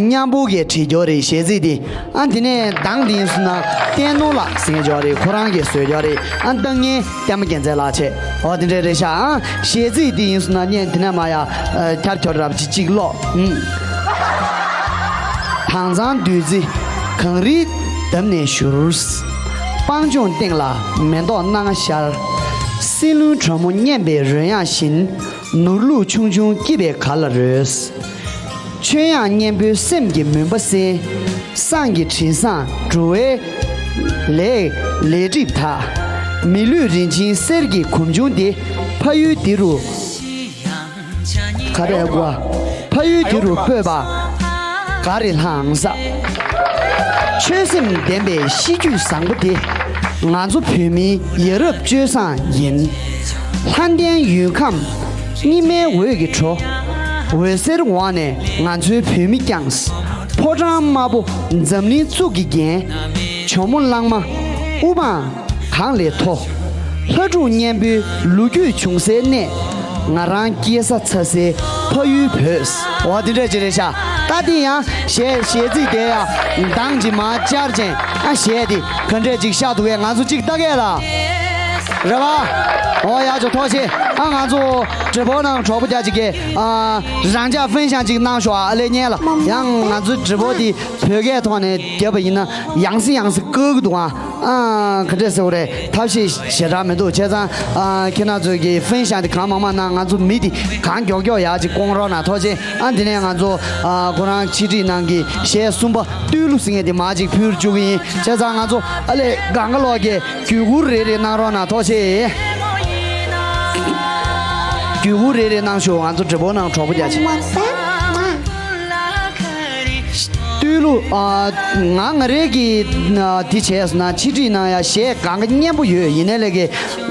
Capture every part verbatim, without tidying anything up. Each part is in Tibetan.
མཉམ་པོ་གིས་བྲིས་ཀྱོག་རེད། གཞས་ཚིག་དེ། ཨ་དེ་ནས་གདངས་དེ་ཡིན་སོང་ན་བསྟན་ནོར་ལགས་ཟེར་ཀྱོག་རེད། ཁོ་རང་གིས་བཟོས་ཀྱོག་རེད། ཨ་གཏོང་མཁན་བསྟན་པ་རྒྱལ་མཚན་ལགས་བྱས། འོ་དེ་འདྲས་རེད་ཤག་ཨ་གཞས་ཚིག་དེ་ཡིན་སོང་ན་ངས་དེ་ནས་མར་ཡ་ཨ་ཁྱར་ཁྱོར་རབ་ཅིག་ཅིག་ཀློག་ཨུམ། དྭངས་གཙང་བདུད་རྩི་གངས་རིའི་འདབས་ནས་བཞུར། སྤང་ལྗོངས་སྟེང་ལ་མེ་ཏོག་སྣ་ལྔ་ཤར། བསིལ་རླུང་དྲོན་མོ་སྙན་པའི་རོལ་དབྱངས་བཞིན། ནོར་ལུག་ཆུང་ཆུང་སྐྱིད་པའི་གར་ལ་རོལ། ཆོས་དབྱངས་སྙན་པོས་སེམས་ཀྱི་མུན་པ་སེལ། བསང་གི་དྲི་བཟང་བྲོ་བའི་ལས་ལས་སྒྲིབ་དག་མི་ལུས་རིན་ཆེན་གསེར་གྱི་གོམ་ཆུང་འདི། ཕ་ཡུལ་འདི་རུ། ག་རེ་བ། ཕ་ཡུལ་འདི་རུ་སྤོས་པ་ག་རེ་ལྷང་ས། ཆོད་སེམས་ལྡན་པའི་གཤིས་རྒྱུད་བཟང་པོ་འདི། ང་ཚོ་བོད་མིའི་ཡ་རབས་སྤྱོད་བཟང་ཡིན། ལྷ་ལྡན་ཡུལ་ཁམས་སྙེ་མའི་འོད་ཀྱིས་བྲོ། འོད་ཟེར་འོག་ནས་ང་ཚོའི་བོད་མི་བསྐྱངས། ཕོ་བྲང་དམར་པོ་འཛམ་གླིང་གཙུག་གིས་བརྒྱན། ཇོ་མོ་གླང་མ་དབུ་འཕང་གངས་ལས་མཐོ། ལྷ་སྒྲུང་སྙན་པོའི་ལོ་རྒྱུས་བྱུང་སའི་གནས། ང་རང་སྐྱེས་ས་འཚར་སའི་ཕ་ཡུལ་བོད། འོ་དེ་འདྲ་ཅིག་རེད་ཤག་ད་དེ་ཡང་གཞས་གཞས་ཚིག་དེ་ཡང་གདངས་ཀྱིས་མར་བཅར་ཅིང་ཨ་གཞས་དེ་ག་འདྲས་ཅིག་ཤར་འདུག་གས། ང་ཚོ་ཅིག་ལྟ་གས་ལ། རེད་བ། འོ་ཡག་ཅིག་ཐུགས་རྗེ་ཆེ། ཨ་ང་ཚོ་直播ནང་གྲོགས་པོ་རྒྱ་ཅིག་གིས་ཨ་རང་འཇགས་分享ཅིག་གནང་ཤོག་ཨ་ལས་ཉན་ལ། ཡང་ང་ཚོའི་直播དེ་བོད་སྐད་ཐོག་ནས་བརྒྱབ་པ་ཡིན་ན་ཡང་སེ་ཡང་སེ་བཀག་གི་འདུག་ཨ། ཨ་ག་འདྲས་ཟེར་བ་རེད། ཐབས་ཤེས་ཞེ་དྲག་མི་འདུག་བྱས་ཙང་ཨ་ཁྱེད་རང་ཚོས་ཀྱི་分享དེ་གང་མང་མང་གནང་། ང་ཚོ་མི་དེ་གང་མགྱོགས་མགྱོགས་ཡག་ཅིག་སྐོང་རོགས་གནང་ཐུགས་རྗེ་ཆེ། ཨ་འདི་ནས་ང་ཚོ་ཨ་ཁོ་རང་ཆེད་སྒྲིག་གནང་གི་གཞས་གསུམ་པ་བསྟོད་གླུ་ཟེར་མཁན་དེ་མར་ཅིག་ཕུལ་བཅུག་གི་ཡིན། བྱས་ཙང་ང་ཚོ་ཨ་ལས་སྒང་ག་ལོག་གི་བརྒྱུད་བསྐུར་རེ་རེ་གནང་རོགས་གནང་ཐུགས་རྗེ་ཆེ། བརྒྱུད་བསྐུར་རེ་རེ་གནང་ཤོག་ང་ཚོ་直播ནང་གྲོགས་པོ་རྒྱ་ཆེ། བསྟོད་གླུ་ཨ་ང་ང་རེ་གི་ཨ་དེ་བྱས་སོང་ན་ཆེད་སྒྲིག་གནང་ཡ་གཞས་གང་ག་སྙན་པོ་ཡོད། ཡིན་ནའི་ལས་ཀའི་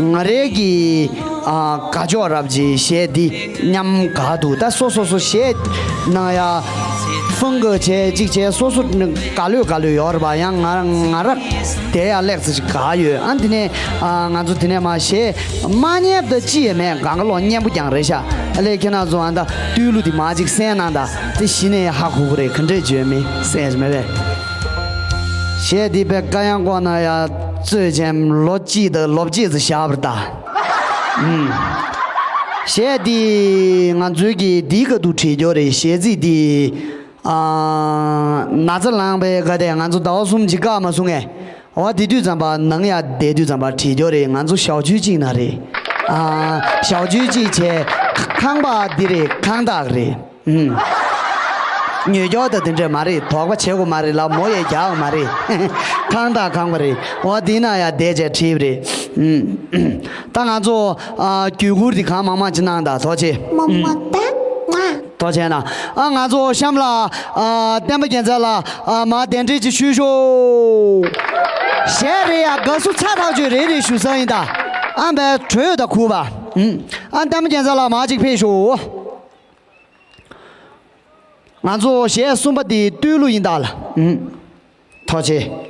ང་རེ་གི་ཨ་དགའ་ཕྱོགས་རབ་ཀྱི་གཞས་འདི་མཉམ་དགའ་འདུག་ད་སོ་སོ་སོ་གཞས་གནང་ཡ་ཧྥང་གི་བྱས་གཅིག་བྱས་སོ་སོ་དགའ་ལོས་དགའ་ལོས་ཡོད་རེད་པ། ཡང་ང་ང་ར་དེ་ཡ་ལེགས་ཚེ་ཞིག་དགའ་ཡོད། ཨ་འདི་ནས་ཨ་ང་ཚོ་དེ་ནས་མ་གཞས་མ་ཉན་པ་ཅི་ཡང་མེད། གང་ག་ལོག་སྙན་པོ་རྐྱང་རེད་ཤག་ཨ་ལས་ཁྱེད་རང་ཚོ་ཨ་ད་བསྟོད་གླུ་དེ་མ་ཅིག་གསན་གནང་ད། དེ་གཞི་ནས་ཧ་གོ་གི་རེད། ག་འདྲས་བརྗོད་མིན་གསན་ཞིག་མེད་པས། གཞས་འདི་པའི་ཀ་ཡང་ཀོ་ན་ཡ་རྩོད་ཅན་ལོ་གཅིག་དང་ལོ་གཅིག་ཙམ་བཞག་པར་ད། ཨུམ། གཞས་འདི་ང་ཚོའི་གི་འདིའི་ཁ་ཐུག་བྲིས་རྒྱུ་རེད། གཞས་ཚིག་འདི་ཨ་ན་ཚ་ལངས་པའི་ག་དེ་ང་ཚོ་ཟླ་བ་གསུམ་ཅིག་བཀག་མ་སོང་ངས། འོ་དེ་དུས་ཙམ་པ་ནང་ཡ་བསྡད་དུས་ཙམ་པ་བྲིས་རྒྱུ་རེད། ང་ཚོ་ཞག་བཅུ་གཅིག་ན་རེད། ཨ་ཞག་བཅུ་གཅིག་བྱས་ཁང་པ་འདི་རེད། ཁང་བདག་རེད། ཨུམ། ཉོས་རྒྱུ་དང་དེ་འདྲ་མ་རེད། དོགས་པ་བྱེད་དགོས་མ་རེད་ལ། མོ་ཡས་རྒྱག་དགོས་མ་རེད། ཁང་བདག་ཁང་པ་རེད། འོ་དེ་ན་ཡ་བསྡད་བྱས་བྲིས་པ་རེད། ཨུམ། ད་ང་ཚོ་ཨ་བརྒྱུད་བསྐུར་འདི་གང་མང་མང་ཅིག་གནང་དང་ཐུགས་རྗེ་ཆེ། ཨུམ། ཐུགས་རྗེ་ཆེ་གནང་། ཨ་ང་ཚོ་གཤམ་ལ་ཨ་བསྟན་པ་རྒྱལ་མཚན་ལགས་ཨ་མར་གདན་འདྲེན་ཅིག་ཞུས་ཤོག་གཞས་རེད་ཡ། དགའ་བསུ་ཚ་ཐག་ཆོད་རེ་རེ་ཞུ་ས་ཡིན་ད། ཨ་བས་གྲོས་དང་ཁུ་བ། ཨུམ། ཨ་བསྟན་པ་རྒྱལ་མཚན་ལགས་མར་ཅིག་ཕེབས་ཤོག་ང་ཚོ་གཞས་གསུམ་པ་དེ་བསྟོད་གླུ་ཡིན་ད་ལ། ཨུམ། ཐུགས་རྗེ་ཆེ།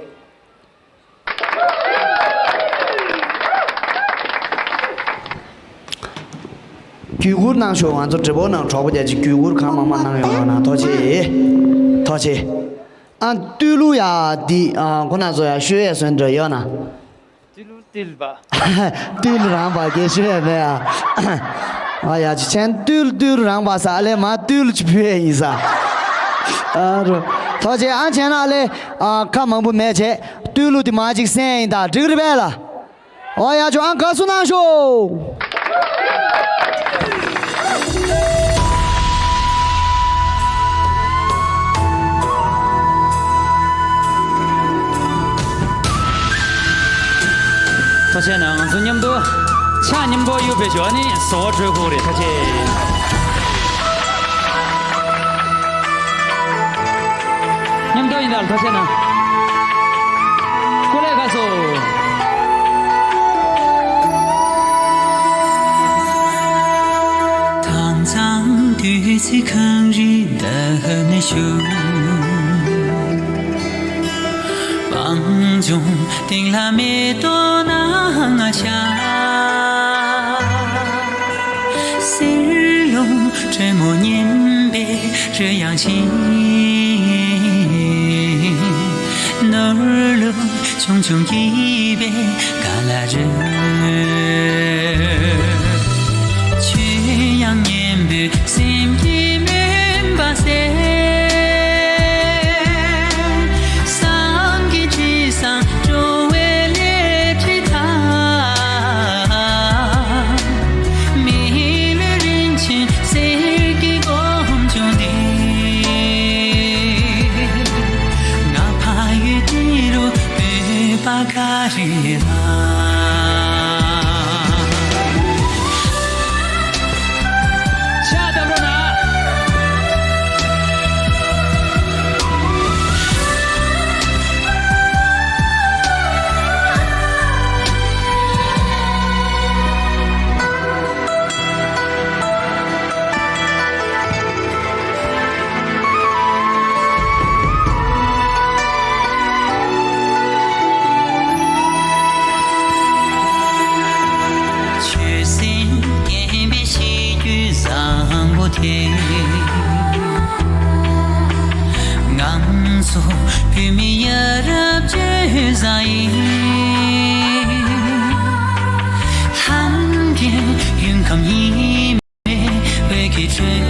བརྒྱུད་བསྐུར་གནང་ཤོག་ང་ཚོ་བགྲེས་པོ་ནང་གྲོགས་པོ་རྒྱ་ཆེ་བརྒྱུད་བསྐུར་གང་མང་མང་གནང་ཡོང་རོགས་གནང་། ཐུགས་རྗེ་ཆེ། ཐུགས་རྗེ་ཆེ། ཨ་བསྟོད་གླུ་ཡ་འདི་ཨ་ཁོ་ན་ཚོ་ཡ་ཤོད་ཡས་སོན་འདྲ་ཡོད་ན། བསྟོད་གླུ་བསྟོད་པ། བསྟོད་གླུ་རང་པ་གས་ཤོད་ཡས་མེད་ཨ། ཨ་ཡ་ཅི་ཆེན་བསྟོད་གླུ་བསྟོད་གླུ་རང་པ་ས་ཨ་ལས་མ་བསྟོད་གླུ་ཅི་ཕུལ་ཡས་ཡིན་ས། ཨ་རོ། ཐུགས་རྗེ་ཆེ། ཨ་བྱས་ན་ཨ་ལས་ཨ་ཁ་མང་པོ་མེད་བྱས་བསྟོད་གླུ་དེ་མ་ཅིག་གསན་ཡིན་ད་འགྲིག་རེད་པས་ལ། ཨོ་ཡ་ཅོ་ཨང་དགའ་བསུ་གནང་ཤོག་ཐུགས་རྗེ་གནང་། ང་ཚོ་མཉམ་དུ་ཕྱག་མཉམ་པོ་གཡུག་པའི་ཞོར་ནས་བཟོ་བ་འཕྲོད་ཁུག་རེད། ཐུགས་རྗེ་ཆེ། མཉམ་དུ་ཡིན་ད་ལ་ཐུགས་རྗེ་གནང་། སྐུ་ལས་ཁ་སོ། དྭངས་གཙང་བདུད་རྩི་གངས་རིའི་འདབས་ནས་བཞུར། སྤང་ལྗོངས་སྟེང་ལ་མེ་ཏོག་སྣ་ལྔ་ཤར། བསིལ་རླུང་དྲོན་མོ་སྙན་པའི་རོལ་དབྱངས་ཤིག་ཆུང་ཆུང་སྐྱེས་པའི་ག་ལ་རེད། ཆོས་དབྱངས་སྙན་པོས་སེམས་ཀྱི་མུན་པ་སེལ། སངས་རྒྱས་དྲི་བསུང་སྤྲོ་བའི་ལེགས་བྲིས་ཐང་། མི་ལུས་རིན་ཆེན་གསེར་གྱི་སྒོམ་ཆུང་འདི། ང་ཕ་ཡུལ་འདི་རུ་བོད་པ་ག་རེ་ལ། ཕྱག་བཏབ་རོགས་གནང་། ཆོས་སེམས་བརྟན་པའི་གཤིས་རྒྱུད་བཟང་པོ་དེ། ང་ཚོ་བོད་མི་ཡ་རབས་སྤྱོད་བཟང་ཡིན། ལྷ་འདྲེ་ཡུལ་ཁམས་ཡིན། འོད་ཀྱི་ཁྲོད།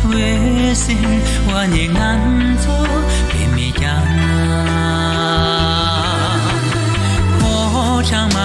འོད་ཟེར་བ་ནས་ང་ཚོ་བོད་མི་ཀྱང་། ཕོ་བྲང་